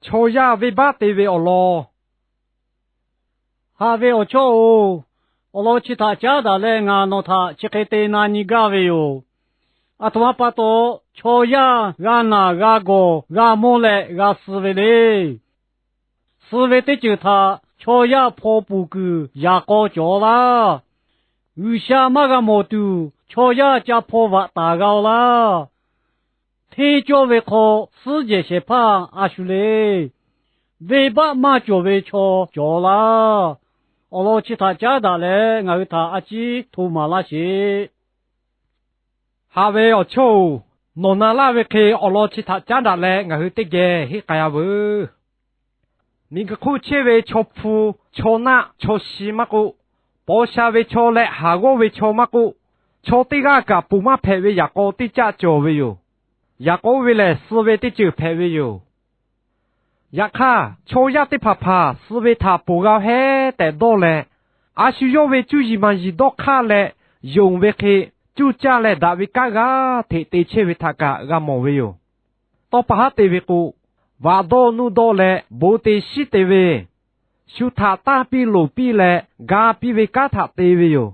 Chaw yaˇ venˇbaˆ te ve awˬ lawn. Haꞈ ve awˬ chawˇ-oˬ, awˬ lawn chi htaꞈ caˉ daꞈ leh ngaˬ nawˬ htaꞈ chi hk'e te na nyi gaˇ ve yoˬ. Aˬ htoꞈ ma pa taw, chaw yaˇ g'a naˬ g'a gawˬ g'a mawˇ leh g'a suh ve le. Suh ve teˇ ceuˬ htaꞈ chaw yaˇ hpaw puˬ kuiˬ yaꞈ k'aw cawˬ laˇ. G'uiˬsha maˇ g'a mawˬ tuˬ, chaw yaˇ ca hpaw vaꞈ taˍ g'a-o laˇ. Hteˇ cawˇ ve hk'aw suhˉ jehˬ shehˍ hpaˇ a shu le. Venˇbaˆ maˇ cawˬ ve chaw cawˬ laˇ. Awˬ lawn chi htaꞈ caˉ daꞈ leh ngaˬ hui htaꞈ a ciˉ hto maˍ laˇ sheˍ. Haꞈ ve awˬ chawˇ-oˬ, nawˬ na laˇ ve hk'e awˬ lawn chi htaꞈ caˉ daꞈ leh ngaˬ hui teˇ geh henˇ k'ai-a veuˬ. Miˬguiˬ hk'oˆ chehˇ ve chaw hpu, chaw naˆ, chaw shi maˇ k'oˆ, paw sha ve chaw leh haˍ g'awˇ ve chaw maˇ k'oˆ, chaw teˇ g'aˇ kaꞈ ponˬ maˇ hpehꞈ ve yaꞈ k'aw teˇ caˆ cawˬ ve yoˬ. Yaꞈ k'aw oˇ ve lehˬ, suh ve teˇ ceuˬ hpehꞈ ve yoˬ. Yaꞈ hk'aˇ, chaw yaˇ teˇ hpaˍ hpaˍ suh ve htaꞈ ponˬ g'a-o heˉ tehꞈ dawˇ leh, a shu yawˇ ve cuˇ yiˍ maˍ yiˍ dawˇ hk'aˇ leh yonˍ ve hk'e, cuˇ caˇ leh daꞈ ve kanˉ g'aˇ hteꞈ te chehˇ ve htaꞈ kaꞈ g'a mawˬ ve yoˬ. Tawˇ pa haˉ te ve k'o, vaꞈ dawˇ nuˇ dawˇ leh bon te shiˉ te ve, shu htaꞈ tanˇ piˇ loˍ piˇ leh ga piˇ ve kanˉ htaꞈ te ve yoˬ.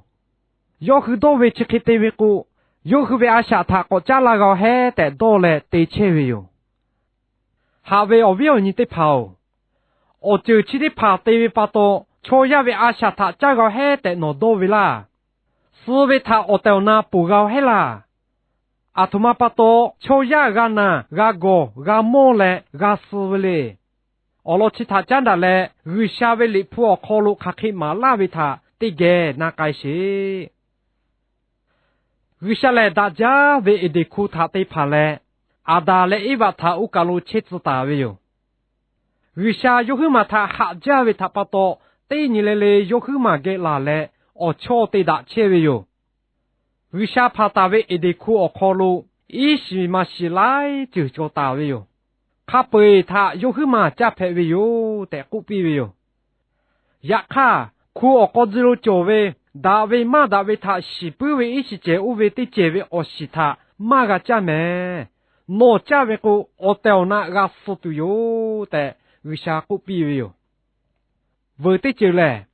Yawˇ hui dawˇ ve chi hk'e te ve k'o, yawˇ hui ve a shaꞈ htaꞈ k'awꞈ caˉ laˇ g'a-o heˉ tehꞈ dawˇ leh te chehˇ ve yoˬ. Haꞈ ve awˬ viˉ awˬ nyi teˇ hpaˍ-oˬ, awˬ ceuˬ chi teˇ hpaˍ te ve pa taw, chaw yaˇ ve a shaꞈ htaꞈ caˇ g'a-o heˉ tehꞈ nawˬ dawˇ ve laˇ. Suh ve htaꞈ awˬ tehˬ awˬ na ponˬ g'a-o heˉ laˇ. Aˬ htoꞈ ma pa taw, chaw yaˇ g'a naˬ g'a gawˬ g'a mawˇ leh g'a suh ve le. Awˬ lawn chi htaꞈ caˉ daꞈ leh, G'uiˬsha ve Liꞈ hpu awˬ hk'aw lo hk'aˬ hk'e maˍ laˇ ve htaꞈ teˇ geh na k'ai sheˍ. G'uiˬsha lehˬ, daꞈ jaˇ ve Eˍdenˍ hku htaꞈ te hpanˍ leh, Aˍdanˍ leh Eˇvaꞈ htaꞈ oˇ kaˬ lo chehˇ tcuh taˍ ve yoˬ. G'uiˬsha yawˇ huiˉ maˬ htaꞈ haꞈ jaˇ ve htaꞈ pa taw, teˇ nyi le le yawˇ huiˉ maˬ geh laˬ leh awˬ chawˇ te daꞈ chehˇ ve yoˬ. G'uiˬsha hpanˍ taˍ ve Eˍdenˍ hku awˬ hk'aw lo iˉ shiˍ maˍ shiˍ laiˉ ceuˬ cawˬ taˍ ve yoˬ. Hk'a peu-eˬ htaꞈ yawˇ huiˉ maˬ caˇ hpehꞈ ve yoˬ tehꞈ k'oˆ piˇ ve yoˬ. Yaꞈ hk'aˇ, hku awˬ k'aw ji lo cawˬ ve daꞈ ve maˇ daꞈ ve htaꞈ shiˍ puiˉ ve iˉ shiˍ cehˬ oˇ ve teˇ cehˬ ve awˬ shiˍ htaꞈ maˇ g'a caˇ mehˍ. Nawˬ caˇ ve k'o, awˬ tehˬ awˬ na g'a suh tuˬ yoˬ tehꞈ G'uiˬsha k'oˆ piˇ ve yoˬ. Veuˬ teˇ ceuˬ lehˬ,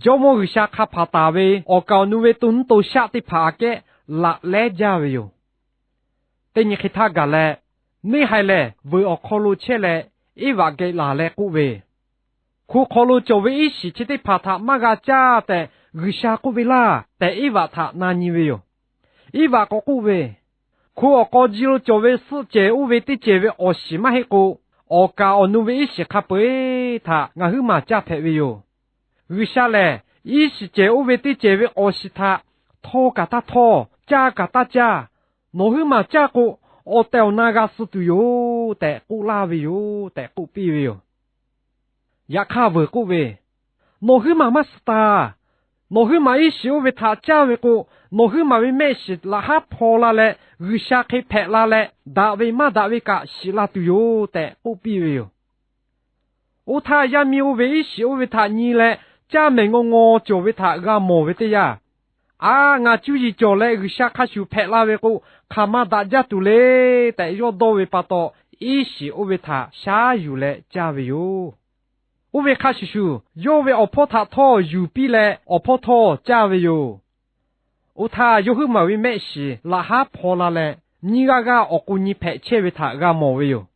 Jawˇmawˇ G'uiˬsha hk'a hpanˍ taˍ ve awˬ kaˍ awˬ nu ve to nuˇ to shaˆ teˇ hpaˍ aꞈ kehˉ laꞈ lehˉ jaˇ ve yoˬ. Teˇ nyi hk'e htaˇ gaˬ leh, neˇ haiˬ lehˬ veuˬ awˬ hk'aw lo chehˇ leh Eˇvaꞈ geh laˬ leh k'oˆ ve, Hku hk'aw lo cawˬ ve iˉ shiˍ chi teˇ hpaˍ htaꞈ maˇ g'a caˇ tehꞈ G'uiˬsha k'oˆ ve laˇ tehꞈ, Eˇvaꞈ htaꞈ na nyi ve yoˬ. Eˇvaꞈ k'awꞈ k'oˆ ve, Hku awˬ k'aw ji lo cawˬ ve suhˆ cehˬ oˇ ve teˇ cehˬ ve awˬ shiˍ maˇ heˆ k'o, awˬ kaˍ awˬ nu ve iˉ shiˍ hk'a peu-eˬ htaꞈ ngaˬ huiˉ maˬ caˇ hpehꞈ ve yoˬ. G'uiˬsha lehˬ, iˉ shiˍ cehˬ oˇ ve teˇ cehˬ ve awˬ shiˍ htaꞈ htawˇ kaꞈ taˇ htawˇ, caˇ kaꞈ taˇ caˇ, nawˬ huiˉ maˬ caˇ k'o, awˬ tehˬ awˬ na g'a suh tuˬ yoˬ tehꞈ k'oˆ laˇ ve yoˬ tehꞈ k'oˆ piˇ ve yoˬ. Yaꞈ hk'aˇ veuˬ k'oˆ ve, Nawˬ huiˉ maˬ maˇ suh taˍ. Nawˬ huiˉ maˬ iˉ shiˍ oˇ ve htaꞈ caˇ ve k'o, nawˬ huiˉ maˬ ve mehˆ shiˍ laꞈ haˉ hpaw la leh, G'uiˬsha hk'e hpehꞈ la leh, daꞈ ve maˇ daꞈ ve kaꞈ shiˍ la tuˬ yoˬ tehꞈ k'oˆ piˇ ve yoˬ. Oˇ htaˇ, yaˇ miˇ oˇ ve iˉ shiˍ oˇ ve htaꞈ nyi leh, caˇ mehˍ ngaw ngaw cawˬ ve htaꞈ g'a mawˬ ve teˇ yanˇ, A, ngaˬ cuˇ yiˍ cawˬ leh G'uiˬsha hk'a shuˍ hpehꞈ la ve k'o, hk'aˬ ma daꞈ jaˇ tuˬ le tehꞈ yawˇ dawˇ ve pa taw, iˉ shiˍ oˇ ve htaꞈ shaˉ yuˬ leh caˇ ve yoˬ. Oˇ ve hk'a shuˍ shuˍ, yawˇ ve awˬ hpawˇ htaꞈ htawˇ yuˬ piˇ leh awˬ hpawˇ htawˇ caˇ ve yoˬ. Oˇ htaˇ, yawˇ huiˉ maˬ ve mehˆ shiˍ laꞈ haˉ hpaw la leh, nyiˇ g'aˇ g'aˇ awˬ k'o nyi hpehꞈ chehˇ ve htaꞈ g'a mawˬ ve yoˬ.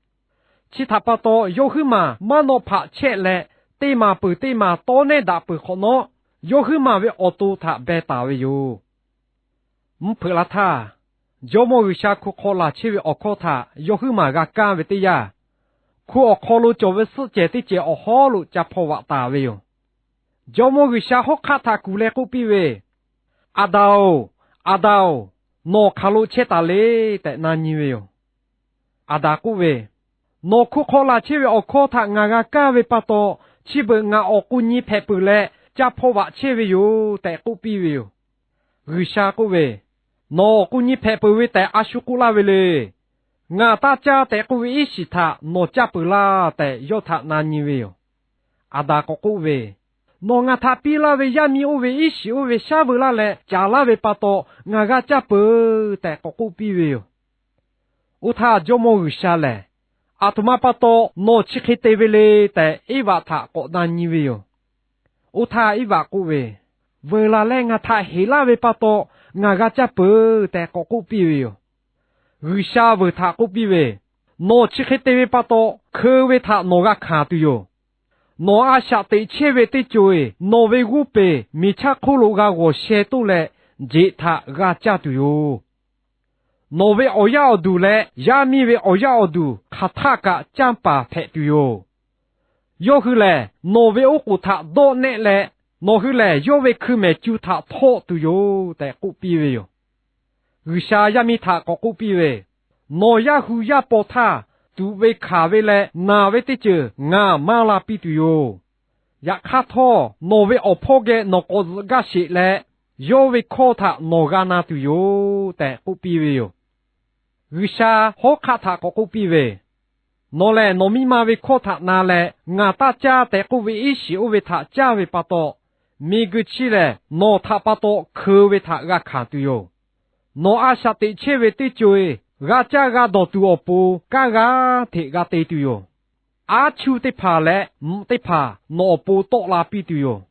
Chi htaꞈ pa taw, yawˇ huiˉ maˬ maˇ nawˆ hpaꞈ chehˆ leh, teˇ maˬ peuˬ teˇ maˬ tawˇ nehˉ daꞈ peuˬ hk'awꞈ nawˉ, yawˇ huiˉ maˬ ve awˬ to htaꞈ beh taˍ ve yoˬ. Mvuhˇ hpeuꞈ la htaˇ, Jawˇmawˇ G'uiˬsha hku hk'aw laˬ chehˇ ve awˬ hkawˇ htaꞈ yawˇ huiˉ maˬ g'a kaˇ ve teˇ yanˇ, hku awˬ hk'aw lo cawˬ ve suhˆ cehˬ teˇ cehˬ awˬ hawˉ lo ca hpaw vaꞈ taˍ ve yoˬ. Jawˇmawˇ G'uiˬsha hawˉ hk'aˆ htaꞈ kuˬ leh k'oˆ piˇ ve, Aˍdanˍ-oˬ, Aˍdanˍ-oˬ, nawˬ hk'aˬ lo chehˇ taˍ le tehꞈ na nyi ve yoˬ. Aˍdanˍ k'oˆ ve, Nawˬ hku hk'aw laˬ chehˇ ve awˬ hkawˇ htaꞈ ngaˬ g'a kaˇ ve pa taw, chi beuꞈ ngaˬ awˬ k'o nyi hpehꞈ peuˬ leh ca hpaw vaꞈ chehˇ ve yoˬ tehꞈ k'oˆ piˇ ve yoˬ. G'uiˬsha k'oˆ ve, Nawˬ awˬ k'o nyi hpehꞈ peuˬ ve tehꞈ a shu k'oˆ laˇ ve le. Ngaˬ taˇ caˇ tehꞈ k'oˆ ve iˉ shiˍ htaꞈ nawˬ caˇ peuˬ laˇ tehꞈ yawˇ htaꞈ na nyi ve yoˬ. Aˍdanˍ k'awꞈ k'oˆ ve, Nawˬ ngaˬ htaꞈ piˇ laˇ ve yaˇ miˇ oˇ ve iˉ shiˍ oˇ ve shaˉ veu laˇ leh caˍ laˇ ve pa taw, ngaˬ g'a caˇ peuˬ tehꞈ k'awꞈ k'oˆ piˇ ve yoˬ. Oˇ htaˇ Jawˇmawˇ G'uiˬsha lehˬ, Aˬ htoꞈ ma pa taw nawˬ chi hk'e te ve le tehꞈ, Eˇvaꞈ htaꞈ k'awꞈ na nyi ve yoˬ. Oˇ htaˇ Eˇvaꞈ k'oˆ ve, Veuˬ laˬ leh ngaˬ htaꞈ heˍ laˇ ve pa taw, ngaˬ g'a caˇ peuˬ tehꞈ k'awꞈ k'oˆ piˇ ve yoˬ. G'uiˬsha veuˬ htaꞈ k'oˆ piˇ ve, Nawˬ chi hk'e te ve pa taw, hkeu ve htaꞈ nawˬ g'a hkanˍ tuˬ yoˬ. Nawˬ a shaꞈ teꞈ chehˇ ve teˇ co-eˬ nawˬ ve g'oˇ peˬ miˬ chaˇ hk'oˆ lo g'a g'awˬ sheh toˆ leh, jeꞈ htaꞈ g'a caˇ tuˬ yoˬ. Nawˬ ve awˬ yaˇ awˬ duˬ leh yaˇ miˇ ve awˬ yaˇ awˬ duˬ hk'aˬ htaˆ kaꞈ canˇ paˍ hpehꞈ tuˬ yoˬ. Yawˇ hui lehˬ nawˬ ve oˉ k'oˍ htaꞈ dawˆ nehˆ leh, nawˬ hui lehˬ yawˇ ve hkui mehˍ cu htaꞈ htawˆ tuˬ yoˬ tehꞈ k'oˆ piˇ ve yoˬ. G'uiˬsha yaˇ miˇ htaꞈ k'awꞈ k'oˆ piˇ ve, Nawˬ yaˇ hu yaˇ paw htaˇ, tuꞈ ve hkanˍ ve leh naˬ ve teˇ ceuˬ ngaˬ maˇ la piˇ tuˬ yoˬ. Yaꞈ hk'aˇ htawˇ, nawˬ ve awˬ hpawˇ geh nawˬ k'awꞈ zuhꞈ gaˇ sheˍ leh, yawˇ ve hkawˇ htaꞈ nawˬ g'a na tuˬ yoˬ tehꞈ k'oˆ piˇ ve yoˬ. G'uiˬsha hawˉ hk'aˆ htaꞈ k'awꞈ k'oˆ piˇ ve, Nawˬ lehˬ nawˬ miˇ ma ve hkawˇ htaꞈ na leh ngaˬ taˇ caˇ tehꞈ k'oˆ ve iˉ shiˍ oˇ ve htaꞈ caˇ ve pa taw, miˬguiˬ chi lehˬ nawˬ htaꞈ pa taw hkeu ve htaꞈ g'a hkanˍ tuˬ yoˬ. Nawˬ a shaꞈ teꞈ chehˇ ve teˇ co-eˬ g'a caˇ g'a dawˬ tuˬ awˬ pon kanˉ g'aˇ hteꞈ g'a te tuˬ yoˬ. Aˉ chuˇ teˇ hpaˍ leh mvuhꞈ teˇ hpaˍ nawˬ awˬ pon tawˆ la piˇ tuˬ yoˬ.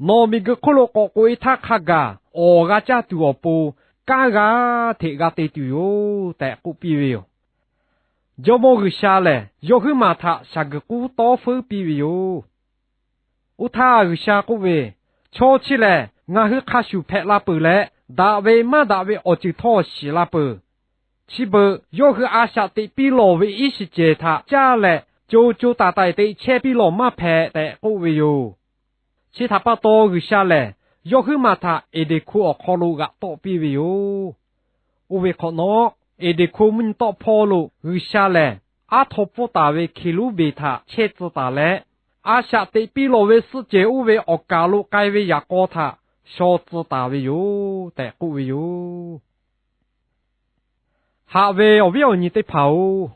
Nawˬ miˬguiˬ hk'oˆ lo k'awꞈ k'oꞈ-e htaˇ hk'a gaˬ awˍ g'a caˇ tuˬ awˬ pon kanˉ g'aˇ hteꞈ g'a te tuˬ yoˬ tehꞈ k'oˆ piˇ ve yoˬ. Jawˇmawˇ G'uiˬsha lehˬ yawˇ huiˉ maˬ htaꞈ shaˍ guiˬ k'uˉ tawˇ feuˉ piˇ ve yoˬ. Oˇ htaˇ G'uiˬsha k'oˆ ve, Chaw chi lehˬ ngaˬ hui hk'a shuˍ hpehꞈ la peuˬ leh, daꞈ ve maˇ daꞈ ve awˬ ceuˬ htawˇ shiˍ la peuˬ. Chi beuꞈ yawˇ hui a shaꞈ teꞈ piˇ lawˬ ve iˉ shiˍ cehˬ htaꞈ caˇ leh, co co taiˍ taiˍ te chehˇ piˇ lawˬ maˇ hpehꞈ tehꞈ k'oˆ ve yoˬ. Chi htaꞈ pa taw G'uiˬsha lehˬ yawˇ huiˉ maˬ htaꞈ Eˍdeˍ hko awˬ hk'aw lo g'aꞈ tawˆ piˇ ve yoˬ. Oˇ ve hk'awꞈ nawˉ, Eˍdeˍ hko mvuhˇ nyi tawˆ hpawˇ lo G'uiˬsha lehˬ aˉ htaw pfuhˇ taˍ ve Hkeˍruˉbeˍ htaꞈ chehˇ tcuh taˍ leh, a shaꞈ teꞈ piˇ lawˬ ve suhˆ cehˬ oˇ ve awˬ kaˬ lo k'ai ve yaꞈ k'aw htaꞈ shaw tcuh taˍ ve yoˬ tehꞈ k'oˆ ve yoˬ. Haꞈ ve awˬ viˉ awˬ nyi teˇ hpaˍ-oˬ,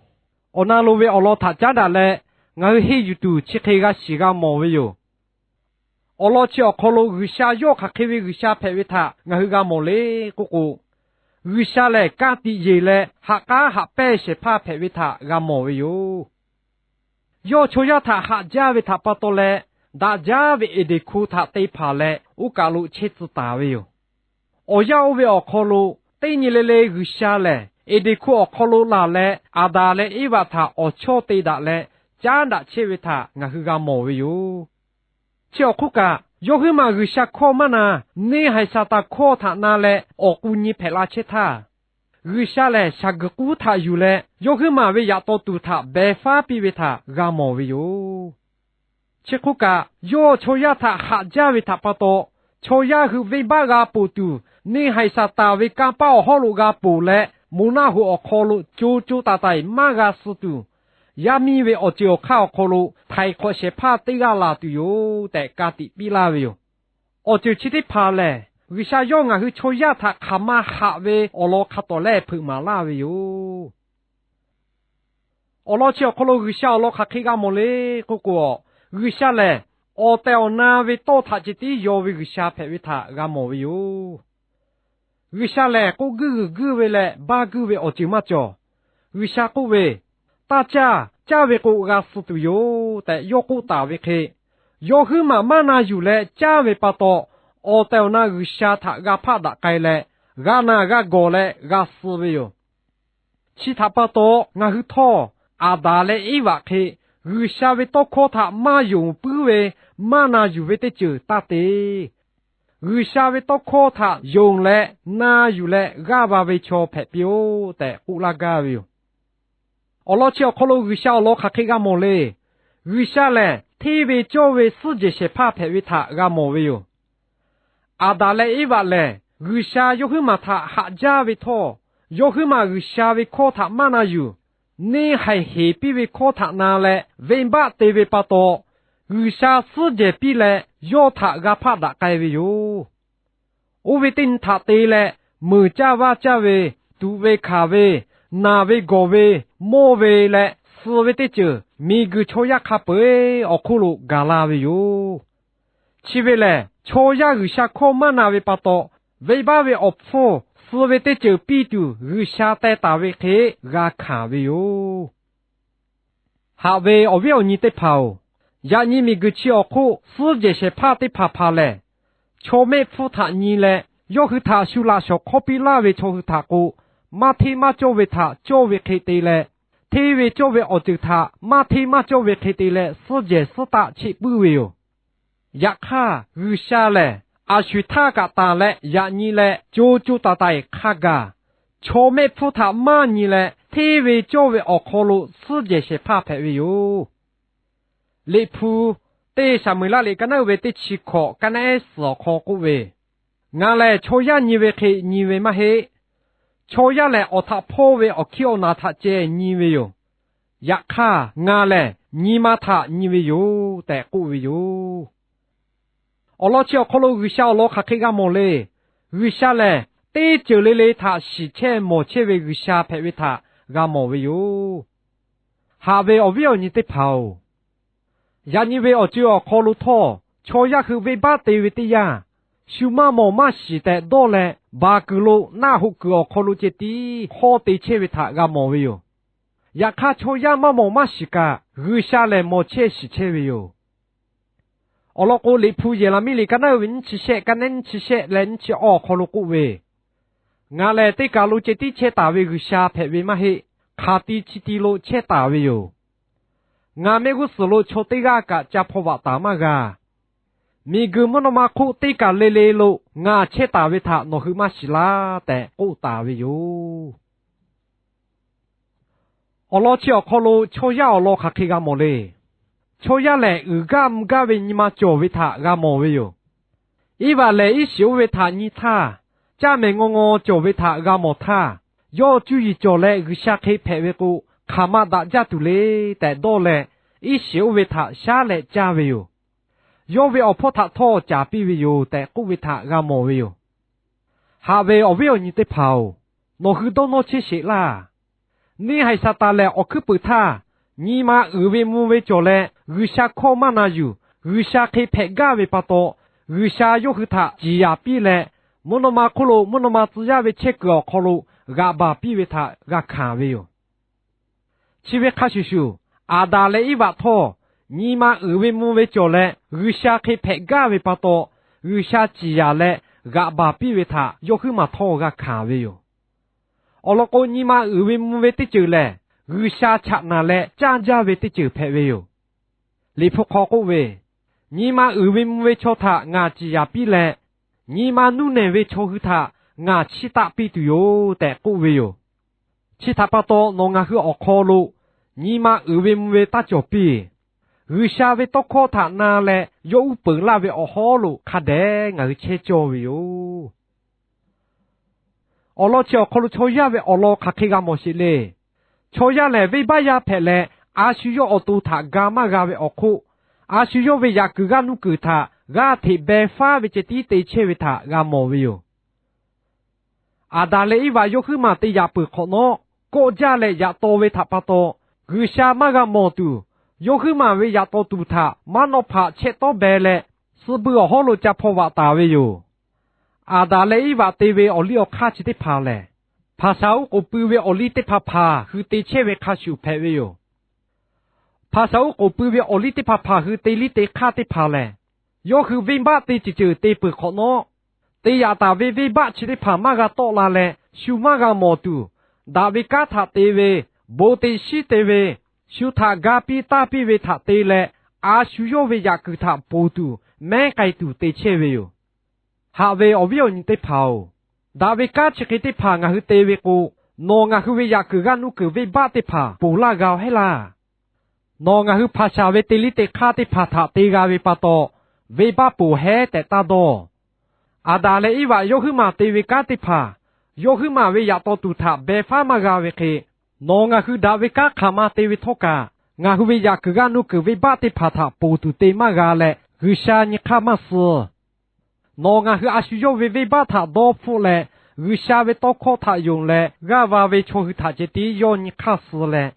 awˬ na lo ve awˬ lawn htaꞈ caˉ daꞈ leh, ngaˬ hui henˇ yuˬ tuˬ chi hk'e g'a shiˍ g'a mawˬ ve yoˬ. Awˬ lawn chi awˬ hk'aw lo G'uiˬsha yawˇ hk'aˬ hk'e ve G'uiˬsha hpehꞈ ve htaꞈ ngaˬ hui g'a mawˬ le k'oˆ k'o, G'uiˬsha lehˬ ka tiꞈ yeˬ leh ha k'aˉ haꞈ pehnˇ shehˍ hpaˇ hpehꞈ ve htaꞈ g'a mawˬ ve yoˬ. Yawˇ chaw yaˇ htaꞈ haꞈ jaˇ ve htaꞈ pa taw leh, daꞈ jaˇ ve Eˍdeˍ hko htaꞈ te hpanˍ leh oˇ kaˬ lo chehˇ tcuh taˍ ve yoˬ. Awˬ yanˇ oˇ ve awˬ hk'aw lo, teˇ nyi le le G'uiˬsha lehˬ Eˍdeˍ hko awˬ hk'aw lo laˬ leh, Aˍdanˍ leh Eˇvaꞈ htaꞈ awˬ chawˇ te daꞈ leh caˉ daꞈ chehˇ ve htaꞈ ngaˬ hui g'a mawˬ ve yoˬ. Chi awˬ hk'oˆ kaꞈ, yawˇ huiˉ maˬ G'uiˬsha hkawˇ maˇ na, neˇ haiˬ Saˍtanˍ hkawˇ htaꞈ na leh awˬ k'u nyi hpehꞈ la chehˇ htaˇ, G'uiˬsha lehˬ shaˍ guiˬ k'uˉ htaꞈ yuˬ leh yawˇ huiˉ maˬ ve yaꞈ taw tuˬ htaꞈ beh faˉ piˇ ve htaꞈ g'a mawˬ ve yoˬ. Chi hk'oˆ kaꞈ, yawˇ chaw yaˇ htaꞈ haꞈ jaˇ ve htaꞈ pa taw, chaw yaˇ hui venˇbaˆ g'a ponˬ tuˬ, neˇ haiˬ Saˍtanˍ ve kanˇ paˆ awˬ hawˉ lo g'a ponˬ leh, moˬ naˆ hoꞈ awˬ hk'aw lo co co taiˍ taiˍ maˇ g'a suh tuˬ, yaˇ miˇ ve awˬ ceuˬ awˬ hk'aˇ awˬ hk'aw lo htaiˍ hk'awꞈ shehˍ hpaˇ teˇ g'aˇ laˬ tuˬ yoˬ tehꞈ ka tiꞈ piˇ laˇ ve yoˬ. Awˬ ceuˬ chi teˇ hpaˍ lehˬ, G'uiˬsha yawˇ ngaˬ hui chaw yaˇ htaꞈ hk'aˬ ma haꞈ ve awˬ lawn hk'a tawˍ lehˇ hpeuꞈ maˍ laˇ ve yoˬ. Awˬ lawn chi awˬ hk'aw lo G'uiˬsha awˬ lawn hk'aˬ hk'e g'a mawˬ le k'oˆ k'o, G'uiˬsha lehˬ awˬ tehˬ awˬ na ve tawˇ htaꞈ ceh tiˉ yaw ve G'uiˬsha hpehꞈ ve htaꞈ g'a mawˬ ve yoˬ. G'uiˬsha lehˬ k'oˆ guiˇ g'uiˬ guiˇ ve leh baˇ guiˇ ve awˬ ceuˬ maˇ cawˬ. G'uiˬsha k'oˆ ve, Taˇ caˇ, caˇ ve k'o g'a suh tuˬ yoˬ tehꞈ yawˇ k'oˆ taˍ ve hk'e, yawˇ huiˉ maˬ maˇ na yuˬ leh caˇ ve pa taw, awˬ tehˬ awˬ na G'uiˬsha htaꞈ g'a hpaˆ daꞈ k'ai leh, g'a naˬ g'a gawˬ leh g'a suh ve yoˬ. Chi htaꞈ pa taw, ngaˬ hui htawˇ Aˍdanˍ leh Eˇvaꞈ hk'e G'uiˬsha ve tawˇ hkawˇ htaꞈ maˇ yonˍ puiˉ ve maˇ na yuˬ ve teˇ ceuˬ taˇ te. G'uiˬsha ve tawˇ hkawˇ htaꞈ yonˍ leh na yuˬ leh g'aˇ va ve chaw hpehꞈ piˇ-oˆ tehꞈ k'oˆ laˇ gaˇ ve yoˬ. Awˬ lawn chi awˬ hk'aw lo G'uiˬsha awˬ lawn hk'aˬ hk'e g'a mawˬ le. G'uiˬsha lehˬ hteˇ ve cawˇ ve suhˉ jehˬ shehˍ hpaˇ hpehꞈ ve htaꞈ g'a mawˬ ve yoˬ. Aˍdanˍ leh Eˇvaꞈ lehˬ, G'uiˬsha yawˇ huiˉ maˬ htaꞈ haꞈ jaˇ ve htawˇ, yawˇ huiˉ maˬ G'uiˬsha ve hkawˇ htaꞈ maˇ na yuˬ, neˇ haiˬ heˍ piˇ ve hkawˇ htaꞈ na leh venˇbaˆ te ve pa taw, G'uiˬsha suhˉ jehˬ piˇ leh yawˇ htaꞈ g'a hpaˆ daꞈ k'ai ve yoˬ. Oˇ ve teˇ nyi htaꞈ te leh, meuˬ caˇ vaˇ caˇ ve, tuꞈ ve hkanˍ ve, naˬ ve gawˬ ve, mawˇ ve leh suh ve teˇ ceuˬ miˬguiˬ chaw yaˇ hk'a peu-eˬ awˬ hk'oˆ lo gaˬ la ve yoˬ. Chi ve lehˬ, chaw yaˇ G'uiˬsha hkawˇ maˇ na ve pa taw, venˇbaˆ ve awˬ hpfuhˇ suh ve teˇ ceuˬ piˇ tuˬ G'uiˬsha teh taˍ ve hk'e g'a hkanˍ ve yoˬ. Haꞈ ve awˬ viˉ awˬ nyi teˇ hpaˍ-oˬ, yaꞈ nyi miˬguiˬ chi awˬ hk'oˆ suhˉ jehˬ shehˍ hpaˇ teˇ hpaˍ hpaˍ lehˬ, chaw mehˆ hpfuhˇ htaꞈ nyi leh, yawˇ hui htaꞈ shu laꞈ shawˍ hk'awˇ piˇ laˇ ve chaw hui htaꞈ k'o, maˇ hteˇ maˇ cawˇ ve htaꞈ cawˇ ve hk'e te leh, hteˇ ve cawˇ ve awˬ ceuˬ htaꞈ maˇ hteˇ maˇ cawˇ ve hk'e te leh suhˉ jehˬ suhˉ taˆ cheˆ puiˉ ve yoˬ. Yaꞈ hk'aˇ, G'uiˬsha lehˬ a sho-eˬ htaˇ kaꞈ tanˬ leh yaꞈ nyi leh co co taiˍ taiˍ hk'a gaˬ, chaw mehˆ hpfuhˇ htaꞈ maˇ nyi leh hteˇ ve cawˇ ve awˬ hk'aw lo suhˉ jehˬ shehˍ hpaˇ hpehꞈ ve yoˬ. Liꞈ hpu teˇ Saˍmo-eˍlaˆ liꞈ ka naˉ uiˍ ve teˇ chi hkawꞈ ka naˉ ehˉ suhˍ awˬ hk'aw k'oˆ ve, Ngaˬ lehˬ chaw yaˇ nyi ve hk'e nyi ve maˇ heˆ. Chaw yaˇ lehˬ, awˬ htaꞈ hpawˇ ve awˬ hkiˇ awˬ naˍ htaꞈ ceh nyi ve yoˬ. Yaꞈ hk'aˇ, ngaˬ lehˬ nyi ma htaꞈ nyi ve yoˬ tehꞈ k'oˆ ve yoˬ. Awˬ lawn chi awˬ hk'aw lo G'uiˬsha awˬ lawn hk'aˬ hk'e g'a mawˬ le. G'uiˬsha lehˬ, teˇ ceuˬ le le htaꞈ shiˍ chehˇ mawˬ chehˇ ve G'uiˬsha hpehꞈ ve htaꞈ g'a mawˬ ve yoˬ. Haꞈ ve awˬ viˉ awˬ nyi teˇ hpaˍ-oˬ, yaꞈ nyi ve awˬ co awˬ hk'aw lo htawˇ, chaw yaˇ hui venˇbaˆ te ve teˇ yanˇ, shu maˇ mawˬ maˇ shiˍ tehꞈ dawˇ leh, baˬ kuiˬ lo naˆ hoꞈ kuiˬ awˬ hk'aw lo ceh tiˉ hk'awˇ te chehˇ ve htaꞈ g'a mawˬ ve yoˬ. Yaꞈ hk'aˇ, chaw yaˇ maˇ mawˬ maˇ shiˍ kaꞈ, G'uiˬsha lehˬ mawˬ chehˇ shiˍ chehˇ ve yoˬ. Awˬ lawn k'o, Liꞈ hpu Yeˍraˍmiˆ liꞈ ka naˉ uiˍ ve nyiˇ chi shehˆ, ka naˉ nyiˇ chi shehˆ leh nyiˇ chi awˇ awˬ hk'aw lo k'oˆ ve, Ngaˬ lehˬ teˇ kaˬ lo ceh tiˉ chehˇ taˍ ve G'uiˬsha hpehꞈ ve maˇ heˆ. Hk'aˬ ti chi ti lo chehˇ taˍ ve yoˬ. Ngaˬ mehˆ g'uˇ suhˍ lo chaw teˇ g'aˇ kaꞈ ca hpaw vaꞈ taˍ maˇ g'a. Miˬguiˬ mvuhˇ naw ma hk'oˆ teˇ kaˬ le le lo ngaˬ chehˇ taˍ ve htaꞈ nawˬ hui maˇ shiˍ laˇ tehꞈ k'oˆ taˍ ve yoˬ. Awˬ lawn chi awˬ hk'aw lo chaw yaˇ awˬ lawn hk'aˬ hk'e g'a mawˬ le. Chaw yaˇ lehˬ, uiˍ gaˇ mvuh gaˇ ve nyi ma cawˬ ve htaꞈ g'a mawˬ ve yoˬ. Iˉvaꞈ lehˬ, iˉ shiˍ oˇ ve htaꞈ nyi htaˇ, caˇ mehˍ ngaw ngaw cawˬ ve htaꞈ g'a mawˬ htaˇ, yawˇ cuˇ yiˍ cawˬ leh G'uiˬsha hk'e hpehꞈ ve k'o, hk'aˬ ma daꞈ jaˇ tuˬ le tehꞈ dawˇ leh, iˉ shiˍ oˇ ve htaꞈ shaˉ leh caˇ ve yoˬ. Yawˇ ve awˬ hpawˇ htaꞈ htawˇ caˍ piˇ ve yoˬ tehꞈ k'oˆ ve htaꞈ g'a mawˬ ve yoˬ. Haꞈ ve awˬ viˉ awˬ nyi teˇ hpaˍ-oˬ, nawˬ hui dawˇ nawˇ chehˇ sheˍ laˇ. Neˇ haiˬ Saˍtanˍ lehˬ, awˬ hkuiˉ puiˍ htaˇ, nyi ma uiˍ ve mvuh ve cawˬ leh G'uiˬsha hkawˇ maˇ na yuˬ. G'uiˬsha hk'e hpehꞈ gaˇ ve pa taw, G'uiˬsha yawˇ hui htaꞈ ciˍ yanˍ piˇ leh, mvuhˇ naw ma hk'oˆ lo mvuhˇ naw ma tcuh yaˇ ve chehˇ kuiˬ awˬ hk'aw lo g'aꞈ baˬ piˇ ve htaꞈ g'a hkanˍ ve yoˬ. Chi ve hk'a shuˍ shuˍ, Aˍdanˍ leh Iˉvaꞈ htawˇ, nyi ma uiˍ ve mvuh ve cawˬ leh G'uiˬsha hk'e hpehꞈ gaˇ ve pa taw, G'uiˬsha ciˍ yanˍ leh g'aꞈ baˬ piˇ ve htaꞈ yawˇ huiˉ maˬ htawˇ g'a hkanˍ ve yoˬ. Awˬ lawn k'o, nyi ma uiˍ ve mvuh ve teˇ ceuˬ lehˬ, G'uiˬsha chaꞈ naˍ leh caˇ jaˇ ve teˇ ceuˬ hpehꞈ ve yoˬ. Liꞈ hpu hk'aw k'oˆ ve, Nyi ma uiˍ ve mvuh ve chaw htaꞈ ngaˬ ciˍ yanˍ piˇ leh, nyi ma nuˇ nehˬ ve chaw hui htaꞈ ngaˬ chiˇ taˆ piˇ tuˬ yoˬ tehꞈ k'oˆ ve yoˬ. Chi htaꞈ pa taw, nawˬ ngaˬ hui awˬ hk'aw lo nyi ma uiˍ ve mvuh ve taˇ cawˬ piˇ. G'uiˬsha ve tawˇ hkawˇ htaꞈ na leh yawˇ uˉ peunˍ laˇ ve awˬ hawˉ lo hk'a dehꞈ ngaˬ hui chehˇ cawˇ ve yoˬ. Awˬ lawn chi awˬ hk'aw lo chaw yaˇ ve awˬ lawn hk'aˬ hk'e g'a mawˬ sheˍ le. Chaw yaˇ lehˬ, venˇbaˆ yaˇ hpehꞈ leh, a shu yawˇ awˬ to htaꞈ ga maˇ g'a ve awˬ hk'oˆ, a shu yawˇ ve yaꞈ kuiˬ g'aˇ nuˇ kuiˬ htaꞈ g'aˇ hteꞈ beh faˉ ve ceh tiˉ te chehˇ ve htaꞈ g'a mawˬ ve yoˬ. Aˍdanˍ leh Iˉvaꞈ yawˇ huiˉ maˬ te yaꞈ peuˬ hk'awꞈ nawˉ, kawˆ jaˇ leh yaꞈ taw ve htaꞈ pa taw, G'uiˬsha maˇ g'a mawˬ tuˬ, yawˇ huiˉ maˬ ve yaꞈ taw tuˬ htaꞈ maˇ nawˆ hpaꞈ chehˇ tawˉ beh leh, suh bui awˬ hawˉ lo ca hpaw vaꞈ taˍ ve yoˬ. Aˍdanˍ leh Iˉvaꞈ te ve awˬ liˇ awˬ hk'aˇ chi teˇ hpaˍ lehˬ, hpaˍsaˍ uˉ k'oˍ pui ve awˬ liˇ teˇ hpaˍ hpaˍ hui te chehˇ ve hk'a shuˍ hpehꞈ ve yoˬ. Hpaˍsaˍ uˉ k'oˍ pui ve awˬ liˇ teˇ hpaˍ hpaˍ hui te liˇ te hk'aˇ teˇ hpaˍ lehˬ, yawˇ hui venˇbaˆ te ceuˬ ceuˬ te peuˬ hk'awꞈ nawˉ, te yaꞈ taˍ ve venˇbaˆ chi teˇ hpaˍ maˇ g'a tawˆ la leh shu maˇ g'a mawˬ tuˬ, daꞈ ve kanˉ htaꞈ te ve, bon te shiˉ te ve, shu htaꞈ ga piˇ taˇ piˇ ve htaꞈ te leh, a shu yawˇ ve yaꞈ kuiˬ htaꞈ ponˬ tuˬ mehˉ k'ai tuˬ te chehˇ ve yoˬ. Haꞈ ve awˬ viˉ awˬ nyi teˇ hpaˍ-oˬ, daꞈ ve kanˉ chi hk'e teˇ hpaˍ ngaˬ hui te ve k'o, nawˬ ngaˬ hui ve yaꞈ kuiˬ g'aˇ nuˇ kuiˬ venˇbaˆ teˇ hpaˍ ponˬ laˇ g'a-oˬ heˉ laˇ. Nawˬ ngaˬ hui hpaˍsaˍ ve te liˇ te hk'aˇ teˇ hpaˍ htaꞈ te g'a ve pa taw, venˇbaˆ ponˬ heˉ tehꞈ taˇ dawˇ. Aˍdanˍ leh Iˉvaꞈ yawˇ huiˉ maˬ te ve kanˉ teˇ hpaˍ, yawˇ huiˉ maˬ ve yaꞈ taw tuˬ htaꞈ beh faˉ maˇ g'a ve hk'e, nawˬ ngaˬ hui daꞈ ve kanˉ hk'aˬ ma te ve htawˇ kaꞈ, ngaˬ hui ve yaꞈ kuiˬ g'aˇ nuˇ kuiˬ venˇbaˆ teˇ hpaˍ htaꞈ ponˬ tuˬ te maˇ g'a leh G'uiˬsha nyi hk'aˇ maˇ suh. Nawˬ ngaˬ hui a shu yawˇ ve venˇbaˆ htaꞈ dawˇ hpfuhˆ leh, G'uiˬsha ve tawˇ hkawˇ htaꞈ yonˍ leh g'aˇ va ve chaw hui htaꞈ ceh tiˉ yawˇ nyi hk'aˇ suh leh,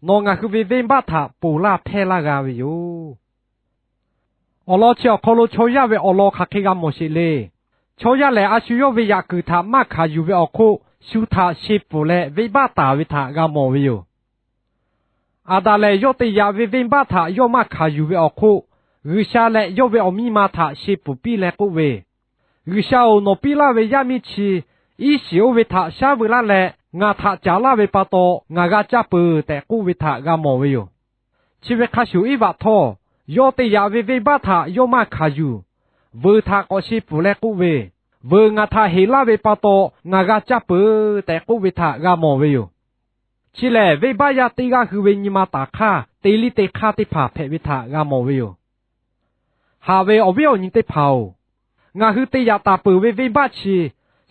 nawˬ ngaˬ hui ve venˇbaˆ htaꞈ ponˬ laˇ hpehˇ laˇ g'a ve yoˬ. Awˬ lawn chi awˬ hk'aw lo chaw yaˇ ve awˬ lawn hk'aˬ hk'e g'a mawˬ sheˍ le. Chaw yaˇ lehˬ, a shu yawˇ ve yaꞈ kuiˬ htaꞈ maˇ hkanˍ yuˬ ve awˬ hk'oˆ, shu htaꞈ sheˍ pfuhˍ leh venˇbaˆ taˍ ve htaꞈ g'a mawˬ ve yoˬ. Aˍdanˍ lehˬ yawˇ te yaꞈ ve venˇbaˆ htaꞈ yawˇ maˇ hkanˍ yuˬ ve awˬ hk'oˆ, G'uiˬsha lehˬ yawˇ ve awˬ miˇ ma htaꞈ sheh pfuhˍ piˇ leh k'oˆ ve, G'uiˬsha-oˬ, nawˬ piˇ laˇ ve yaˇ miˇ chi iˉ shiˍ oˇ ve htaꞈ shaˉ veu laˇ leh ngaˬ htaꞈ caˍ laˇ ve pa taw ngaˬ g'a caˇ peuˬ tehꞈ k'oˆ ve htaꞈ g'a mawˬ ve yoˬ. Chi ve hk'a shuˍ iˉ vaꞈ htawˇ, yawˇ te yaꞈ ve venˇbaˆ htaꞈ yawˇ maˇ hkanˍ yuˬ. Vuiˬ htaꞈ k'awꞈ sheh pfuhˍ leh k'oˆ ve, Vuiˬ ngaˬ htaꞈ heˍ laˇ ve pa taw ngaˬ g'a caˇ peuˬ tehꞈ k'oˆ ve htaꞈ g'a mawˬ ve yoˬ. Chi lehˬ, venˇbaˆ yaˇ teˇ g'aˇ hui ve nyi ma taˍ hk'aˇ te liˇ te hk'aˇ teˇ hpaˍ hpehꞈ ve htaꞈ g'a mawˬ ve yoˬ. Haꞈ ve awˬ viˉ awˬ nyi teˇ hpaˍ-oˬ, ngaˬ hui te yaꞈ taˍ peuˬ ve venˇbaˆ chi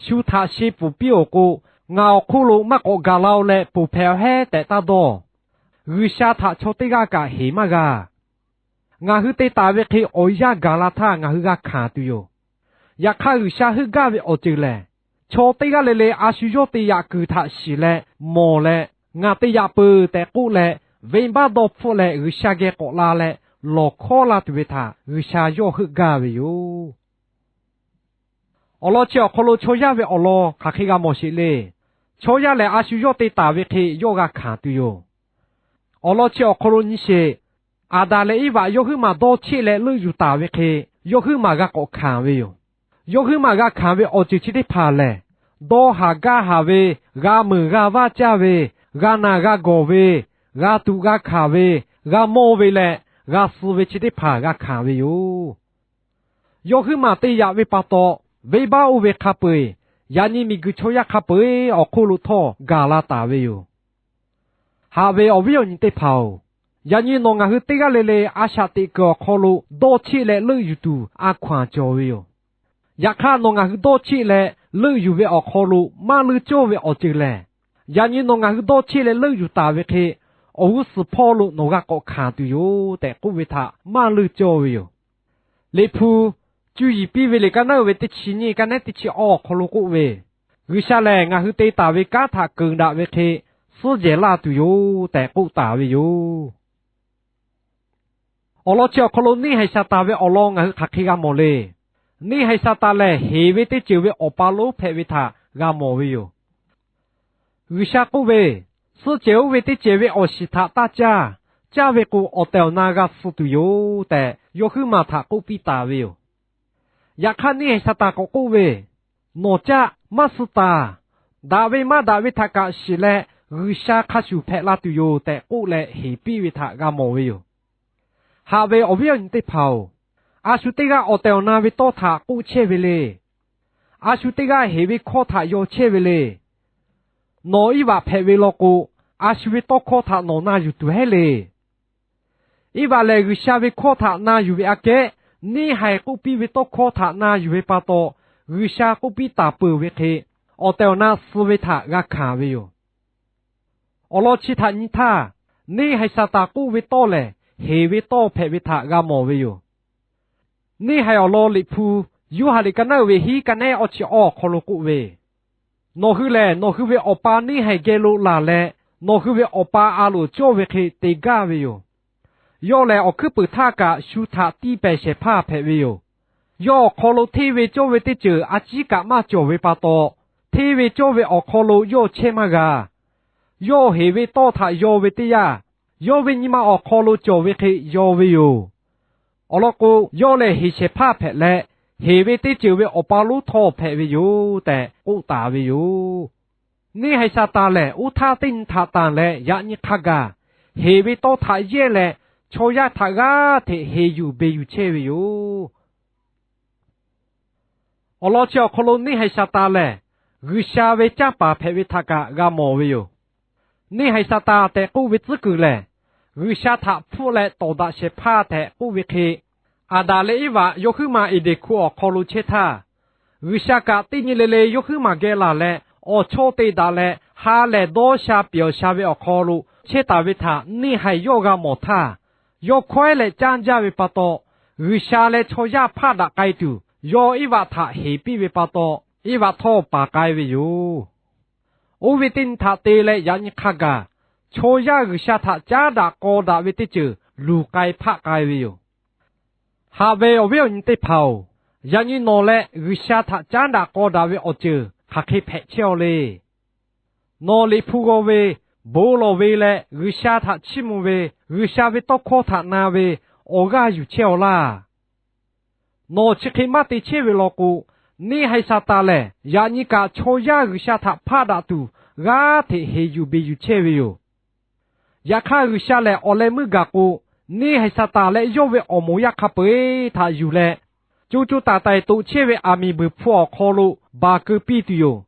shu htaꞈ sheh pfuhˍ piˇ-oˬ k'o, ngaˬ awˬ hk'oˆ lo maˇ k'awꞈ gaˬ la-o leh ponˬ hpehꞈ-aw hehˉ tehꞈ taˇ dawˇ. G'uiˬsha htaꞈ chaw teˇ g'aˇ kaꞈ heˍ maˇ g'a. Ngaˬ hui te taˍ ve hk'e awˬ yanˇ gaˬ la htaˇ ngaˬ hui g'a hkanˍ tuˬ yoˬ. Yaꞈ hk'aˇ, G'uiˬsha heuˆ gaˇ ve awˬ ceuˬ lehˬ, chaw teˇ g'aˇ le le a shu yawˇ te yaꞈ kuiˬ htaꞈ shiˍ leh mawˬ leh, ngaˬ te yaꞈ peuˬ tehꞈ k'oˆ leh, venˇbaˆ dawˇ hpfuhˆ leh G'uiˬsha geh k'awꞈ la leh lawˬ hkawˉ la tuˬ ve htaꞈ G'uiˬsha yawˇ heuˆ gaˇ ve yoˬ. Awˬ lawn chi awˬ hk'aw lo chaw yaˇ ve awˬ lawn hk'aˬ hk'e g'a mawˬ sheˍ le. Chaw yaˇ lehˬ, a shu yawˇ te taˍ ve hk'e yawˇ g'a hkanˍ tuˬ yoˬ. Awˬ lawn chi awˬ hk'aw lo nyi sheˍ. Aˍdanˍ leh Eˇvaꞈ yawˇ huiˉ maˬ dawˇ cheˆ leh leuˆ yuˬ taˍ ve hk'e, yawˇ huiˉ maˬ g'a k'awꞈ hkanˍ ve yoˬ. Yawˇ huiˉ maˬ g'a hkanˍ ve awˬ ceuˬ chi teˇ hpaˍ lehˬ, dawˇ haˍ gaˇ haˍ ve, g'a meunˍ g'a vaˇ caˇ ve, g'a naˬ g'a gawˬ ve, g'a tuꞈ g'a hkanˍ ve, g'a mawˇ ve leh g'a suh ve chi teˇ hpaˍ g'a hkanˍ ve yoˬ. Yawˇ huiˉ maˬ te yaꞈ ve pa taw, venˇbaˆ oˇ ve hk'a peu-eˬ yaꞈ nyi miˬguiˬ chaw yaˇ hk'a peu-eˬ awˬ hk'oˆ lo htawˇ gaˬ la taˍ ve yoˬ. Haꞈ ve awˬ viˉ awˬ nyi teˇ hpaˍ-oˬ, yaꞈ nyi nawˬ ngaˬ hui teˇ g'aˇ le le a shaꞈ teꞈ kuiˬ awˬ hk'aw lo dawˇ cheˆ leh leuˆ yuˬ tuˬ a hkaw-anˬ cawˬ ve yoˬ. Yaꞈ hk'aˇ, nawˬ ngaˬ hui dawˇ cheˆ leh leuˆ yuˬ ve awˬ hk'aw lo maˇ leuˆ cawˇ ve awˬ ceuˬ lehˬ, yaꞈ nyi nawˬ ngaˬ hui dawˇ cheˆ leh leuˆ yuˬ taˍ ve hk'e, awˬ g'uˇ suhˍ hpawˇ lo nawˬ g'a k'awꞈ hkanˍ tuˬ yoˬ tehꞈ k'oˆ ve htaꞈ maˇ leuˆ cawˇ ve yoˬ. Liꞈ hpu cuˇ yiˍ piˇ ve liꞈ ka naˉ uiˍ ve teˇ chi nyiˇ ka nehˉ teˇ chi awˇ awˬ hk'aw lo k'oˆ ve, G'uiˬsha lehˬ ngaˬ hui te taˍ ve kanˉ htaꞈ keunˍ daꞈ ve hk'e suhˉ jehˬ laˇ tuˬ yoˬ tehꞈ k'oˆ taˍ ve yoˬ. Awˬ lawn chi awˬ hk'aw lo neˇ haiˬ Saˍtanˍ ve awˬ lawn ngaˬ hui hk'aˬ hk'e g'a mawˬ le. Neˇ haiˬ Saˍtanˍ lehˬ, heˍ ve teˇ ceuˬ ve awˬ pa lonˉ hpehꞈ ve htaꞈ g'a mawˬ ve yoˬ. G'uiˬsha k'oˆ ve, Suhˆ cehˬ oˇ ve teˇ cehˬ ve awˬ shiˍ htaꞈ taˇ caˇ. Caˇ ve k'o, awˬ tehˬ awˬ na g'a suh tuˬ yoˬ tehꞈ, yawˇ huiˉ maˬ htaꞈ k'oˆ piˇ taˍ ve yoˬ. Yaꞈ hk'aˇ, neˇ haiˬ Saˍtanˍ k'awꞈ k'oˆ ve, Nawˬ caˇ, maˇ suh taˍ. Daꞈ ve maˇ daꞈ ve htaꞈ kaꞈ shiˍ leh, G'uiˬsha hk'a shuˍ hpehꞈ la tuˬ yoˬ tehꞈ k'oˆ leh heˍ piˇ ve htaꞈ g'a mawˬ ve yoˬ. Haꞈ ve awˬ viˉ awˬ nyi teˇ hpaˍ-oˬ, a shu teˇ g'aˇ awˬ tehˬ awˬ na ve tawˇ htaꞈ k'oˆ chehˇ ve le. A shu teˇ g'aˇ heˍ ve hkawˇ htaꞈ yaw chehˇ ve le. Nawˬ Eˇvaꞈ hpehꞈ ve law k'o, a shu ve tawˇ hkawˇ htaꞈ nawˬ na yuˬ tuˬ hehˉ le. Eˇvaꞈ lehˬ, G'uiˬsha ve hkawˇ htaꞈ na yuˬ ve aꞈ kehˉ, neˇ haiˬ k'oˆ piˇ ve tawˇ hkawˇ htaꞈ na yuˬ ve pa taw, G'uiˬsha k'oˆ piˇ taˍ peuˬ ve hk'e, awˬ tehˬ awˬ na suh ve htaꞈ g'a hkanˍ ve yoˬ. Awˬ lawn chi htaꞈ nyi htaˇ, neˇ haiˬ Saˍtanˍ k'oˆ ve tawˇ lehˬ, heˍ ve tawˇ hpehꞈ ve htaꞈ g'a mawˬ ve yoˬ. Neˇ haiˬ awˬ lawn Liꞈ hpu Yoˇhanˬ liꞈ ka naˉ uiˍ ve hiˉ ka nehˉ awˇ chi awˇ awˬ hk'aw lo k'oˆ ve, Nawˬ hui lehˬ, nawˬ hui ve awˬ pa neˇ haiˬ geh lo laˬ leh, nawˬ hui ve awˬ pa a loˍ cawˇ ve hk'e te gaˇ ve yoˬ. Yawˇ lehˬ, awˬ hkuiˉ puiˍ htaˇ kaꞈ shu htaꞈ tiˇ pehˍ shehˍ hpaˇ hpehꞈ ve yoˬ. Yawˇ awˬ hk'aw lo hteˇ ve cawˇ ve teˇ ceuˬ a ciˉ kaꞈ maˇ cawˬ ve pa taw, hteˇ ve cawˇ ve awˬ hk'aw lo yawˇ chehˇ maˇ g'a. Yawˇ heˍ ve tawˇ htaꞈ yaw ve teˇ yanˇ, yawˇ ve nyi ma awˬ hk'aw lo cawˬ ve hk'e yaw ve yoˬ. Awˬ lawn k'o, yawˇ lehˬ heˍ shehˍ hpaˇ hpehꞈ leh, heˍ ve teˇ ceuˬ ve awˬ pa lonˉ htawˇ hpehꞈ ve yoˬ tehꞈ k'oˆ taˍ ve yoˬ. Neˇ haiˬ Saˍtanˍ lehˬ, oˇ htaˇ teˇ nyi htaꞈ tanˬ leh yaꞈ nyi hk'a gaˬ, heˍ ve tawˇ htaꞈ yehˇ leh, chaw yaˇ htaꞈ g'aˇ hteꞈ heˍ yuˬ beˬ yuˬ chehˇ ve yoˬ. Awˬ lawn chi awˬ hk'aw lo neˇ haiˬ Saˍtanˍ lehˬ, G'uiˬsha ve canˇ paˍ hpehꞈ ve htaꞈ kaꞈ g'a mawˬ ve yoˬ. Neˇ haiˬ Saˍtanˍ tehꞈ k'oˆ ve tcuhˉ kuiˬ lehˬ, G'uiˬsha htaꞈ hpfuhˆ leh tawˍ daꞈ shehˍ hpaˇ tehꞈ k'oˆ ve hk'e, Aˍdanˍ leh Eˇvaꞈ yawˇ huiˉ maˬ Eˍdenˍ hkuˇ awˬ hk'aw lo chehˇ htaˇ, G'uiˬsha kaꞈ teˇ nyi le le yawˇ huiˉ maˬ geh laˬ leh, awˬ chawˇ te daꞈ leh ha lehˬ dawˇ sha pyawˬ sha ve awˬ hk'aw lo chehˇ taˍ ve htaꞈ neˇ haiˬ yawˇ g'a mawˬ htaˇ, yawˇ hkawehˉ leh canˇ jaˇ ve pa taw, G'uiˬsha leh chaw yaˇ hpaˆ daꞈ k'ai tuˬ yawˇ Eˇvaꞈ htaꞈ heˍ piˇ ve pa taw, Eˇvaꞈ htawˇ paˍ k'ai ve yoˬ. Oˇ ve teˇ nyi htaꞈ te leh yaꞈ nyi hk'a gaˬ, chaw yaˇ G'uiˬsha htaꞈ caˉ daꞈ k'aw daꞈ ve teˇ ceuˬ luˬ k'ai hpaˆ k'ai ve yoˬ. Haꞈ ve awˬ viˉ awˬ nyi teˇ hpaˍ-oˬ, yaꞈ nyi nawˬ leh G'uiˬsha htaꞈ caˉ daꞈ k'aw daꞈ ve awˬ ceuˬ hk'aˬ hk'e hpehꞈ chehˇ-aw le. Nawˬ Liꞈ hpu g'aw ve Bon lawˬ ve leh G'uiˬsha htaꞈ chiˇ mvuh ve, G'uiˬsha ve tawˇ hkawˇ htaꞈ na ve awˬ g'aˇ yuˬ chehˇ-aw laˇ. Nawˬ chi hk'e maˇ te chehˇ ve law k'o, neˇhaiˬ Saˍtanˍ lehˬ yaꞈ nyi kaꞈ chaw yaˇ G'uiˬsha htaꞈ hpaˆ daꞈ tuˬ g'aˇ hteꞈ heˍ yuˬ beˬ yuˬ chehˇ ve yoˬ. Yaꞈ hk'aˇ, G'uiˬsha lehˬ awˬ leh meuˇ gaˬ k'o, neˇhaiˬ Saˍtanˍ leh yawˇ ve awˬ moˍ yaˇ hk'a peu-eˬ htaꞈ yuˬ leh, co co taiˍ taiˍ toꞈ chehˇ ve aˬ miˍ beuˬ hpu awˬ hk'aw lo baˬ keu piˇ tuˬ yoˬ.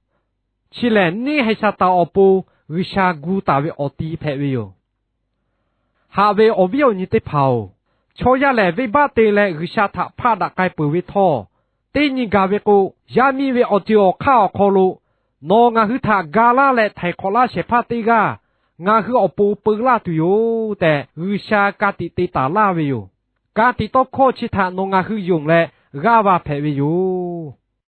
Chi lehˬ, neˇhaiˬ Saˍtanˍ awˬ pon G'uiˬsha gu taˍ ve awˬ ti hpehꞈ ve yoˬ. Haꞈ ve awˬ viˉ awˬ nyi teˇ hpaˍ-oˬ, chaw yaˇ lehˬ venˇbaˆ te leh G'uiˬsha htaꞈ hpaˆ daꞈ k'ai peuˬ ve htawˇ, teˇ nyi gaˬ ve k'o, yaˇ miˇ ve awˬ ceuˬ awˬ hk'aˇ awˬ hk'aw lo nawˬ ngaˬ hui htaꞈ ga laˇ leh htaiˍ hk'awꞈ laˇ shehˍ hpaˇ teˇ g'aˇ ngaˬ hui awˬ pon peu laˇ tuˬ yoˬ tehꞈ, G'uiˬsha ka tiꞈ te taˍ laˇ ve yoˬ. Ka tiꞈ tawˇ hkawˇ chi htaꞈ nawˬ ngaˬ hui yonˍ leh g'aˇ va hpehꞈ ve yoˬ.